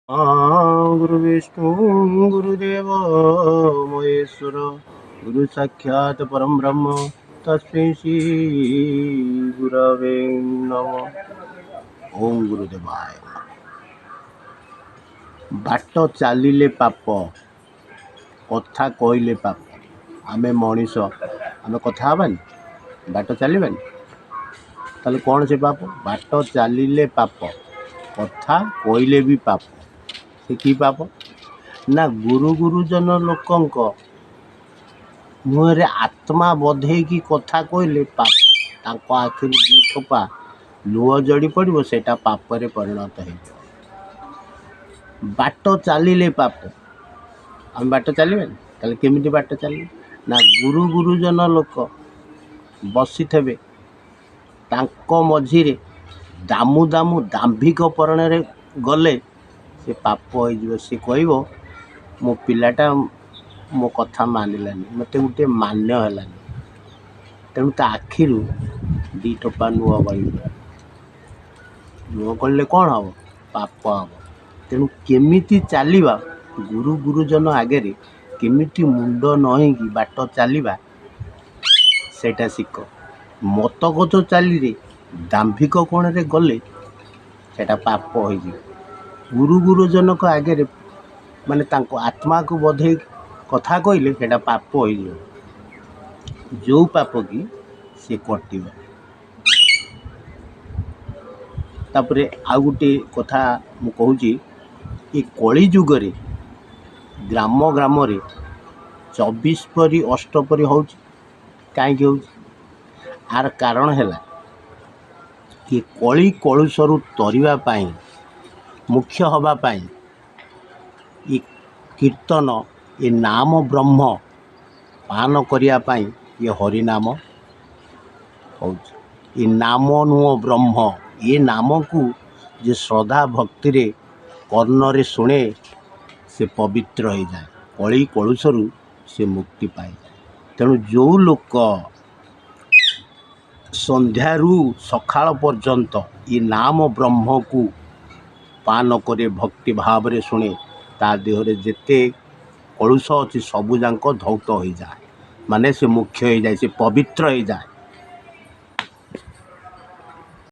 ଗୁରୁ ବିଷ୍ଣୁ ଗୁରୁଦେବ ମହେଶ୍ୱର, ଗୁରୁ ସାକ୍ଷାତ ପରମ ବ୍ରହ୍ମ, ତସ୍ମୈ ଶ୍ରୀ ଗୁରବେ ନମଃ। ଓಂ ଗୁରୁଦେବାୟ। ବାଟ ଚାଲିଲେ ପାପ, କଥା କହିଲେ ପାପ। ଆମେ ମଣିଷ, ଆମେ କଥା ହେବାନି, ବାଟ ଚାଲିବାନି, ତାହେଲେ କ'ଣ ସେ ପାପ? ବାଟ ଚାଲିଲେ ପାପ, କଥା କହିଲେ ବି ପାପ। ସେ କି ପାପ ନା, ଗୁରୁ ଗୁରୁଜନ ଲୋକଙ୍କ ମୁହଁରେ ଆତ୍ମା ବଧେଇକି କଥା କହିଲେ ପାପ। ତାଙ୍କ ଆଖିରୁ ଦୁଇ ଠୋପା ଲୁହ ଜଡ଼ି ପଡ଼ିବ, ସେଇଟା ପାପରେ ପରିଣତ ହେଇଯିବ। ବାଟ ଚାଲିଲେ ପାପ। ଆମେ ବାଟ ଚାଲିବାନି, ତାହେଲେ କେମିତି ବାଟ ଚାଲିବେ? ନା, ଗୁରୁ ଗୁରୁଜନ ଲୋକ ବସିଥିବେ, ତାଙ୍କ ମଝିରେ ଦାମୁ ଦାମୁ ଦାମ୍ଭିକ ପରଣରେ ଗଲେ ସେ ପାପ ହେଇଯିବ। ସେ କହିବ, ମୋ ପିଲାଟା ମୋ କଥା ମାନିଲାନି, ମୋତେ ଗୋଟିଏ ମାନ୍ୟ ହେଲାନି। ତେଣୁ ତା ଆଖିରୁ ଦୁଇ ଟୋପା ଲୁହ ଗଳିବ। ଲୁହ ଗଳିଲେ କ'ଣ ହେବ? ପାପ ହେବ। ତେଣୁ କେମିତି ଚାଲିବା, ଗୁରୁ ଗୁରୁଜନ ଆଗରେ କେମିତି ମୁଣ୍ଡ ନଇଁକି ବାଟ ଚାଲିବା, ସେଇଟା ଶିଖ। ମତଗତ ଚାଲିରେ ଦାମ୍ଭିକ କୋଣରେ ଗଲେ ସେଇଟା ପାପ ହେଇଯିବ। ଗୁରୁ ଗୁରୁଜନଙ୍କ ଆଗରେ ମାନେ ତାଙ୍କ ଆତ୍ମାକୁ ବଧେଇ କଥା କହିଲେ ସେଇଟା ପାପ ହେଇଯିବ, ଯେଉଁ ପାପ କି ସେ କଟିବ। ତାପରେ ଆଉ ଗୋଟିଏ କଥା ମୁଁ କହୁଛି, ଏ କଳି ଯୁଗରେ ଗ୍ରାମ ଗ୍ରାମରେ 24 ପରି ଅଷ୍ଟପରି ହେଉଛି। କାହିଁକି ହେଉଛି? ଆର କାରଣ ହେଲା କି କଳି କଳୁଷରୁ ତରିବା ପାଇଁ, ମୁଖ୍ୟ ହେବା ପାଇଁ ଏ କୀର୍ତ୍ତନ, ଏ ନାମ ବ୍ରହ୍ମ ପାନ କରିବା ପାଇଁ ଏ ହରିନାମ ହେଉଛି। ଏ ନାମ ନୁହଁ ବ୍ରହ୍ମ। ଏ ନାମକୁ ଯେ ଶ୍ରଦ୍ଧା ଭକ୍ତିରେ କର୍ଣ୍ଣରେ ଶୁଣେ, ସେ ପବିତ୍ର ହେଇଯାଏ, କଳି କଳୁଷରୁ ସେ ମୁକ୍ତି ପାଇଯାଏ। ତେଣୁ ଯେଉଁ ଲୋକ ସନ୍ଧ୍ୟାରୁ ସକାଳ ପର୍ଯ୍ୟନ୍ତ ଏ ନାମ ବ୍ରହ୍ମକୁ ପାନ କରେ, ଭକ୍ତି ଭାବରେ ଶୁଣେ, ତା ଦେହରେ ଯେତେ କଳୁଷ ଅଛି ସବୁଯାକ ଧୌତ ହୋଇଯାଏ, ମାନେ ସେ ମୁଖ୍ୟ ହେଇଯାଏ, ସେ ପବିତ୍ର ହେଇଯାଏ।